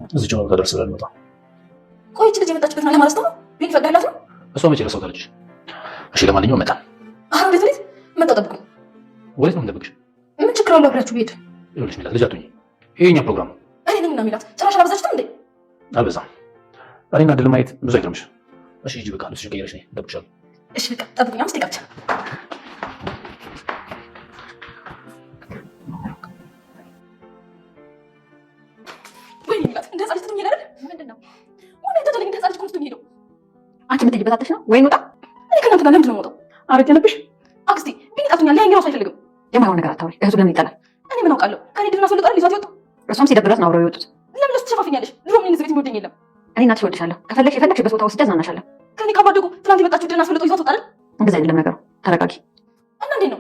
እዚች ነው ተደርስ ብለን እንወጣ። ቆይ ይህች ልጅ የመጣችበትን ዓላማ ረስተው ነው? ቢኒ ፈቅደህላት ነው? እሷ መቼ ረሳውታለች? እሺ ለማንኛውም መጣ። አረ ወዴት ወዴት? መጣሁ፣ ጠብቁኝ። ወዴት ነው የምንጠብቅሽ? ምን ችግር አለው አብሬያችሁ ብሄድ? ይኸውልሽ ሚላት ልጅ አትሁኚ። ይሄ የእኛ ፕሮግራም ነው። እኔ ነኝ እና ሚላት ጭራሽ አላበዛችሁትም እንዴ? አልበዛም። እኔና ድል ማየት ብዙ አይገርምሽ። እሺ ሂጂ በቃ ልብስሽን ቀይረሽ ነይ፣ እጠብቅሻለሁ። እሺ በቃ ጠብቁኝ፣ 5 ደቂቃ ብቻ። ወይኔ ሚላት እንደ ህፃን ልጅ ትቶኝ ሄደ አይደል? ምንድን ነው ወይኔ ተደለኝ፣ እንደ ህፃን ልጅ እኮ ነው ትቶኝ ሄደው። አንቺ የምትሄጂበት አጥተሽ ነው ወይ? እንውጣ። እኔ ከእናንተ ጋር ለምንድን ነው የምወጣው? አረጀንብሽ። አክስቴ ቢኒ ጠልቶኛል፣ ሊያየኝ እራሱ አይፈልግም። የማይሆን ነገር አታውሪ። እህቱ ለምን ይጠላል? እኔ ምን አውቃለሁ? ከእኔ ድልና አስወልጦ አይደል ይዟት የወጣው? እሷም ሲደብራት ነው አብረው የወጡት። ለምን ለሱ ትሸፋፍኛለሽ? ድሮም እኔን እዚህ ቤት የሚወደኝ የለም። እኔ እናትሽ እወድሻለሁ። ከፈለግሽ የፈለግሽበት ቦታ ወስጄ አዝናናሻለሁ። ከእኔ ካባደጉ ትናንት የመጣችው ድልና አስወልጦ ይዟት ወጣ አይደል? እንደዛ አይደለም ነገሩ። ተረጋጊ። እና እንዴት ነው?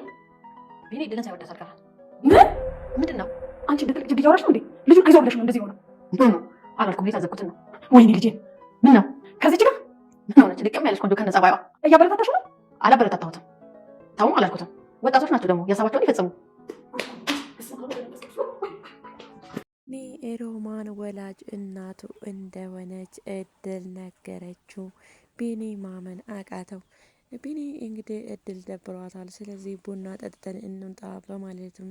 ቢኒ ድልን ሳይወዳት አልቀረም። ምን ምንድን ነው? አንቺ እንደ ትልቅ ጅብ እያወራሽ ነው እንዴ? ልጁን አይዞህ ብለሽ ነው እንደዚህ የሆነው? No no አላልኩም። የታዘብኩትን ነው። ወይኔ ልጄን። ምን ነው ከዚች ጋር ምን ሆነች? ልቅም ያለች ቆንጆ ከነ ጸባይዋ። እያበረታታሽ ነው? አላበረታታሁትም። ተውም አላልኩትም። ወጣቶች ናቸው ደግሞ የሀሳባቸውን ይፈጽሙ። ሮማን ወላጅ እናቱ እንደሆነች እድል ነገረችው። ቢኒ ማመን አቃተው። ቢኒ እንግዲህ እድል ደብሯታል። ስለዚህ ቡና ጠጥተን እንምጣ በማለትም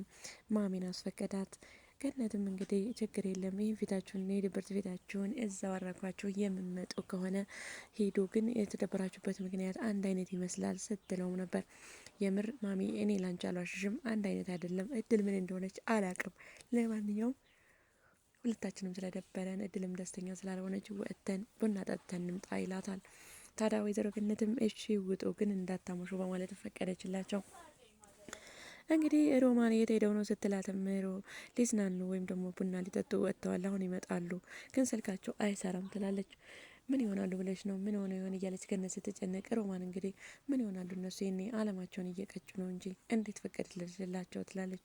ማሚን አስፈቀዳት። ገነትም እንግዲህ ችግር የለም ይህን ፊታችሁን የድብርት ፊታችሁን እዛው አራግፋችሁ የምመጡ ከሆነ ሂዱ፣ ግን የተደበራችሁበት ምክንያት አንድ አይነት ይመስላል ስትለውም ነበር። የምር ማሚ እኔ ላንቺ አልዋሽሽም፣ አንድ አይነት አይደለም። እድል ምን እንደሆነች አላቅም። ለማንኛውም ሁለታችንም ስለደበረን እድልም ደስተኛ ስላልሆነች ወጥተን ቡና ጠጥተን እንምጣ ይላታል። ታዲያ ወይዘሮ ገነትም እሺ ውጡ፣ ግን እንዳታመሹ በማለት ፈቀደችላቸው። እንግዲህ ሮማን የት ሄደው ነው ስትላትም ሊዝናኑ ወይም ደግሞ ቡና ሊጠጡ ወጥተዋል፣ አሁን ይመጣሉ፣ ግን ስልካቸው አይሰራም ትላለች። ምን ይሆናሉ ብለሽ ነው? ምን ሆነ ይሆን እያለች ገነት ስትጨነቅ፣ ሮማን እንግዲህ ምን ይሆናሉ እነሱ ይኔ አለማቸውን እየቀጩ ነው እንጂ እንዴት ፈቀድልላቸው ትላለች።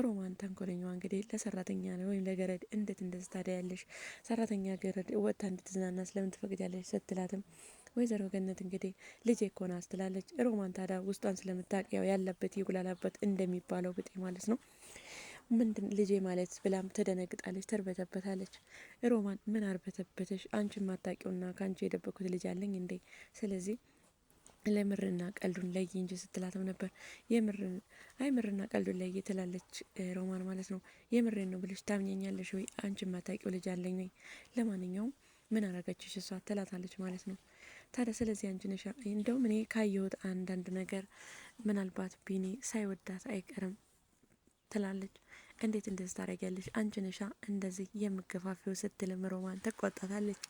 ሮማን ተንኮለኛዋ እንግዲህ ለሰራተኛ ነው ወይም ለገረድ እንዴት እንደዚህ ታደያለሽ? ሰራተኛ ገረድ ወጥታ እንድትዝናና ስለምን ትፈቅጃለሽ? ስትላትም ወይዘሮ ገነት እንግዲህ ልጄ እኮ ናት ትላለች። ሮማን ታዲያ ውስጧን ስለምታውቅ ያው ያለበት ይጉላላበት እንደሚባለው ብጤ ማለት ነው። ምንድን ልጄ ማለት ብላም ትደነግጣለች፣ ተርበተበታለች። ሮማን ምን አርበተበተሽ? አንቺ ማታውቂውና ከአንቺ የደበኩት ልጅ አለኝ እንዴ? ስለዚህ ለምርና ቀልዱን ለይ እንጂ ስትላትም ነበር። የምርን አይ ምርና ቀልዱን ለይ ትላለች ሮማን ማለት ነው። የምሬን ነው ብለሽ ታምኘኛለሽ ወይ? አንቺ ማታውቂው ልጅ አለኝ ወይ? ለማንኛውም ምን አረገችሽ እሷ ትላታለች ማለት ነው። ታዲያ ስለዚህ አንቺ ነሽ እንደውም እኔ ካየሁት አንዳንድ ነገር ምናልባት ቢኒ ሳይወዳት አይቀርም ትላለች። እንዴት እንደዚህ ታደርጊያለሽ? አንቺ ነሻ እንደዚህ የምገፋፊው ስትልም ሮማን ትቆጣታለች።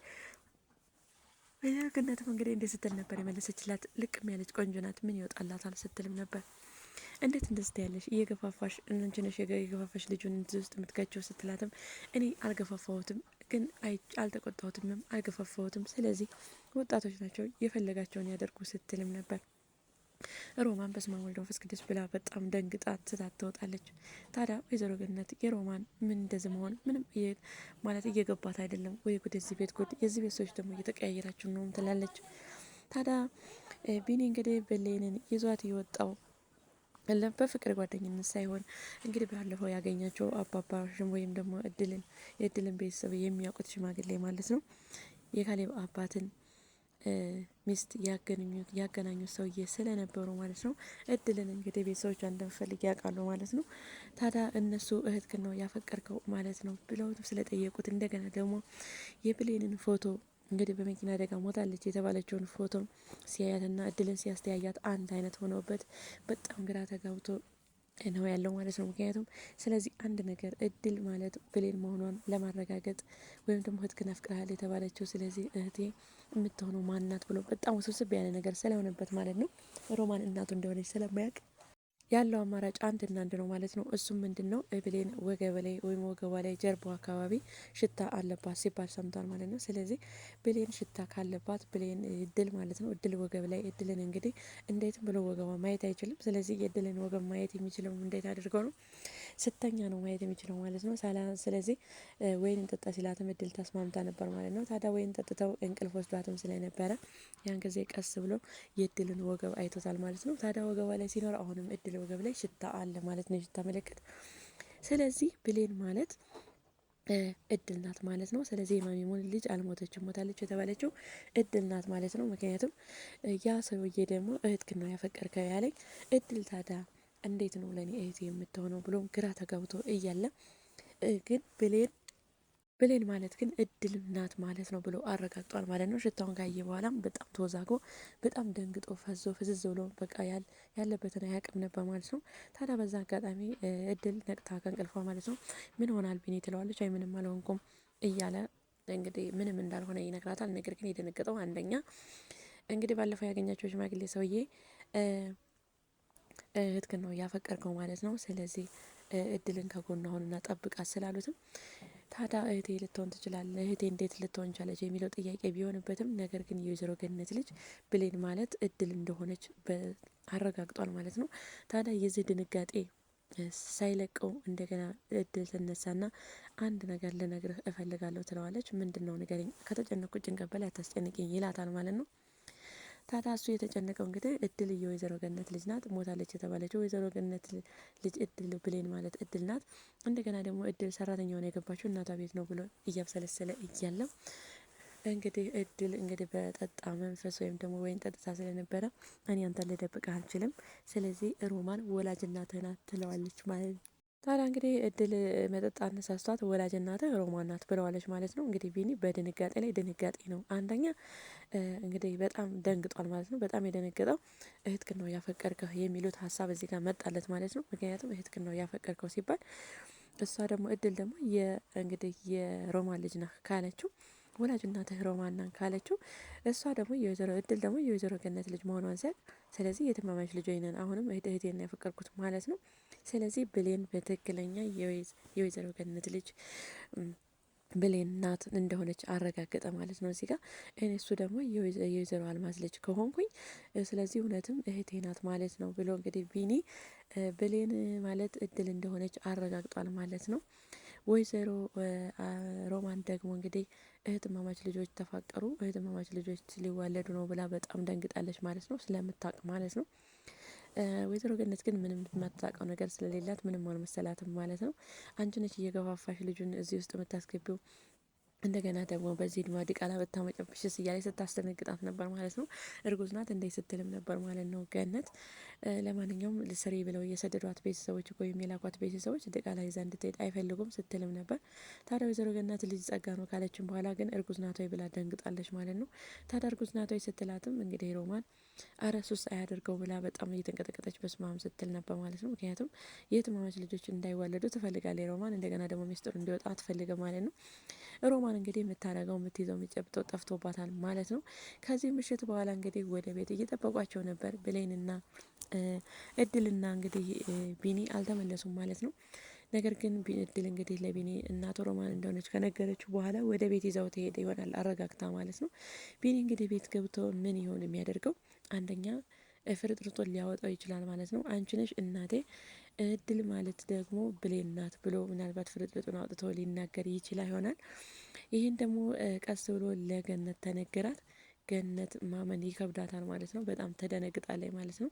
ገነትም እንግዲህ እንዴት ስትል ነበር የመለሰችላት። ልቅም ያለች ቆንጆ ናት፣ ምን ይወጣላታል ስትልም ነበር። እንዴት እንደዚህ ትያለሽ? እየገፋፋሽ አንቺ ነሽ የገፋፋሽ ልጁን እዚህ ውስጥ የምትከቸው ስትላትም እኔ አልገፋፋሁትም፣ ግን አልተቆጣሁትምም፣ አልገፋፋሁትም። ስለዚህ ወጣቶች ናቸው የፈለጋቸውን ያደርጉ ስትልም ነበር። ሮማን በስመ አብ ወወልድ ወመንፈስ ቅዱስ ብላ በጣም ደንግጣ ትታት ትወጣለች። ታዲያ ወይዘሮ ገነት የሮማን ምን እንደዚህ መሆን ምንም ማለት እየገባት አይደለም። ወይ ጉድ፣ የዚህ ቤት ጉድ፣ የዚህ ቤት ሰዎች ደግሞ እየተቀያየራችሁ ነው ትላለች። ታዲያ ቢኒ እንግዲህ ብሌንን ይዟት የወጣው በፍቅር ጓደኝነት ሳይሆን እንግዲህ ባለፈው ያገኛቸው አባባ ወይም ደግሞ እድልን የእድልን ቤተሰብ የሚያውቁት ሽማግሌ ማለት ነው የካሌብ አባትን ሚስት ያገናኙት ሰውዬ ስለነበሩ ማለት ነው። እድልን እንግዲህ ቤተሰቦቿ እንደምፈልግ ያውቃሉ ማለት ነው። ታዲያ እነሱ እህትክን ነው ያፈቀርከው ማለት ነው ብለው ስለጠየቁት እንደገና ደግሞ የብሌንን ፎቶ እንግዲህ በመኪና አደጋ ሞታለች የተባለችውን ፎቶ ሲያያትና እድልን ሲያስተያያት አንድ አይነት ሆኖበት በጣም ግራ ተጋብቶ ነው ያለው ማለት ነው። ምክንያቱም ስለዚህ አንድ ነገር እድል ማለት ብሌን መሆኗን ለማረጋገጥ ወይም ደግሞ እህትህን አፍቅረሃል የተባለችው ስለዚህ እህቴ የምትሆነው ማናት ብሎ በጣም ውስብስብ ያለ ነገር ስለሆነበት ማለት ነው። ሮማን እናቱ እንደሆነች ስለማያውቅ ያለው አማራጭ አንድና አንድ ነው ማለት ነው። እሱም ምንድን ነው? ብሌን ወገብ ላይ ወይም ወገቧ ላይ ጀርባዋ አካባቢ ሽታ አለባት ሲባል ሰምቷል ማለት ነው። ስለዚህ ብሌን ሽታ ካለባት ብሌን እድል ማለት ነው። እድል ወገብ ላይ እድልን እንግዲህ እንዴትም ብሎ ወገቧ ማየት አይችልም። ስለዚህ የእድልን ወገብ ማየት የሚችለው እንዴት አድርገው ነው? ስተኛ ነው ማየት የሚችለው ማለት ነው። ስለዚህ ወይን ጠጣ ሲላትም እድል ተስማምታ ነበር ማለት ነው። ታዲያ ወይን ጠጥተው እንቅልፍ ወስዷትም ስለነበረ ያን ጊዜ ቀስ ብሎ የእድልን ወገብ አይቶታል ማለት ነው። ታዲያ ወገቧ ላይ ሲኖር አሁንም እድል ወገብ ላይ ሽታ አለ ማለት ነው፣ የሽታ ምልክት። ስለዚህ ብሌን ማለት እድል ናት ማለት ነው። ስለዚህ የማሚሞን ልጅ አልሞተችም፣ ሞታለች የተባለችው እድል ናት ማለት ነው። ምክንያቱም ያ ሰውዬ ደግሞ እህትክን ነው ያፈቀርከው ያለኝ እድል ታዲያ እንዴት ነው ለእኔ እህት የምትሆነው ብሎ ግራ ተጋብቶ እያለ ግን ብሌን ማለት ግን እድል ናት ማለት ነው ብሎ አረጋግጧል ማለት ነው። ሽታውን ካየ በኋላም በጣም ተወዛግቦ በጣም ደንግጦ ፈዞ ፍዝዝ ብሎ በቃ ያለበትን አያውቅም ነበር ማለት ነው። ታዲያ በዛ አጋጣሚ እድል ነቅታ ከእንቅልፏ ማለት ነው ምን ሆናል ቢኒ ትለዋለች። አይ ምንም አልሆንኩም እያለ እንግዲህ ምንም እንዳልሆነ ይነግራታል። ነገር ግን የደነገጠው አንደኛ እንግዲህ ባለፈው ያገኛቸው ሽማግሌ ሰውዬ እህትህን ነው ያፈቀርከው ማለት ነው። ስለዚህ እድልን ከጎኗ ሁንና ጠብቃት ስላሉትም ታዲያ እህቴ ልትሆን ትችላለህ፣ እህቴ እንዴት ልትሆን ቻለች የሚለው ጥያቄ ቢሆንበትም ነገር ግን የወይዘሮ ገነት ልጅ ብሌን ማለት እድል እንደሆነች አረጋግጧል ማለት ነው። ታዲያ የዚህ ድንጋጤ ሳይለቀው እንደገና እድል ትነሳና አንድ ነገር ልነግርህ እፈልጋለሁ ትለዋለች። ምንድን ነው ንገረኝ፣ ከተጨነቅኩ ጭንቀት በላይ አታስጨንቅኝ ይላታል ማለት ነው። ታዲያ እሱ የተጨነቀው እንግዲህ እድል የወይዘሮ ገነት ልጅ ናት፣ ሞታለች የተባለችው ወይዘሮ ገነት ልጅ እድል ብሌን ማለት እድል ናት። እንደገና ደግሞ እድል ሰራተኛ ሆና የገባችው እናቷ ቤት ነው ብሎ እያብሰለሰለ እያለው እንግዲህ እድል እንግዲህ በጠጣ መንፈስ ወይም ደግሞ ወይን ጠጥታ ስለነበረ እኔ አንተን ልደብቅህ አልችልም፣ ስለዚህ ሮማን ወላጅ እናትህ ናት ትለዋለች ማለት ነው። ታዲያ እንግዲህ እድል መጠጥ አነሳስቷት ወላጅ እናትህ ሮማን ናት ብለዋለች ማለት ነው። እንግዲህ ቢኒ በድንጋጤ ላይ ድንጋጤ ነው። አንደኛ እንግዲህ በጣም ደንግጧል ማለት ነው። በጣም የደነገጠው እህትክን ነው ያፈቀርከው የሚሉት ሀሳብ እዚህ ጋር መጣለት ማለት ነው። ምክንያቱም እህትክን ነው ያፈቀርከው ሲባል እሷ ደግሞ እድል ደግሞ እንግዲህ የሮማን ልጅ ነህ ካለችው ወላጅ እናትህ ሮማን ናት ካለችው እሷ ደግሞ የወይዘሮ እድል ደግሞ የወይዘሮ ገነት ልጅ መሆኗን ሲያውቅ ስለዚህ የትማማች ልጅ ነን አሁንም እህቴን ያፈቀርኩት ማለት ነው። ስለዚህ ብሌን በትክክለኛ የወይዘሮ ገነት ልጅ ብሌን ናት እንደሆነች አረጋገጠ ማለት ነው። እዚህ ጋር እኔ እሱ ደግሞ የወይዘሮ አልማዝ ልጅ ከሆንኩኝ ስለዚህ እውነትም እህቴ ናት ማለት ነው ብሎ እንግዲህ ቢኒ ብሌን ማለት እድል እንደሆነች አረጋግጧል ማለት ነው። ወይዘሮ ሮማን ደግሞ እንግዲህ እህትማማች ልጆች ተፋቀሩ፣ እህትማማች ልጆች ሊዋለዱ ነው ብላ በጣም ደንግጣለች ማለት ነው፣ ስለምታውቅ ማለት ነው። ወይዘሮ ገነት ግን ምንም የማታውቀው ነገር ስለሌላት ምንም አልመሰላትም ማለት ነው። አንቺ ነች እየገፋፋሽ ልጁን እዚህ ውስጥ የምታስገቢው እንደገና ደግሞ በዚህ እድሜዋ ዲቃላ ብታመጨብሽስ እያለች ስታስደነግጣት ነበር ማለት ነው። እርጉዝ ናት እንዴ ስትልም ነበር ማለት ነው ገነት። ለማንኛውም ስሪ ብለው እየሰደዷት ቤተሰቦች እኮ የሚላኳት ቤተሰቦች ዲቃላ ይዛ እንድትሄድ አይፈልጉም ስትልም ነበር። ታዲያ ወይዘሮ ገነት ልጅ ጸጋ ነው ካለችም በኋላ ግን እርጉዝ ናት ወይ ብላ ደንግጣለች ማለት ነው። ታዲያ እርጉዝ ናት ወይ ስትላትም እንግዲህ ሮማን አረ ሱስ አያደርገው ብላ በጣም እየተንቀጠቀጠች በስማም ስትል ነበር ማለት ነው። ምክንያቱም የእህትማማች ልጆች እንዳይዋለዱ ትፈልጋለች ሮማን። እንደገና ደግሞ ሚስጥሩ እንዲወጣ አትፈልግም ማለት ነው። ሮማን እንግዲህ የምታደርገው የምትይዘው የሚጨብጠው ጠፍቶባታል ማለት ነው። ከዚህ ምሽት በኋላ እንግዲህ ወደ ቤት እየጠበቋቸው ነበር ብሌንና እድልና እንግዲህ ቢኒ አልተመለሱም ማለት ነው። ነገር ግን እድል እንግዲህ ለቢኒ እናቱ ሮማን እንደሆነች ከነገረችው በኋላ ወደ ቤት ይዛው ትሄደ ይሆናል አረጋግታ ማለት ነው። ቢኒ እንግዲህ ቤት ገብቶ ምን ይሆን የሚያደርገው? አንደኛ ፍርጥርጦን ሊያወጣው ይችላል ማለት ነው። አንቺ ነሽ እናቴ እድል ማለት ደግሞ ብሌን ናት ብሎ ምናልባት ፍርጥርጡን አውጥቶ ሊናገር ይችላል ይሆናል። ይህን ደግሞ ቀስ ብሎ ለገነት ተነገራት። ገነት ማመን ይከብዳታል ማለት ነው። በጣም ተደነግጣለች ማለት ነው።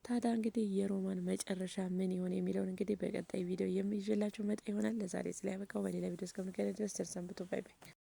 ታዲያ እንግዲህ የሮማን መጨረሻ ምን ይሆን የሚለውን እንግዲህ በቀጣይ ቪዲዮ የሚይዤላችሁ መጣ ይሆናል። ለዛሬ ስላያበቃው በሌላ ቪዲዮ እስከምንገናኝ ድረስ ቸር ሰንብቱ። bye bye።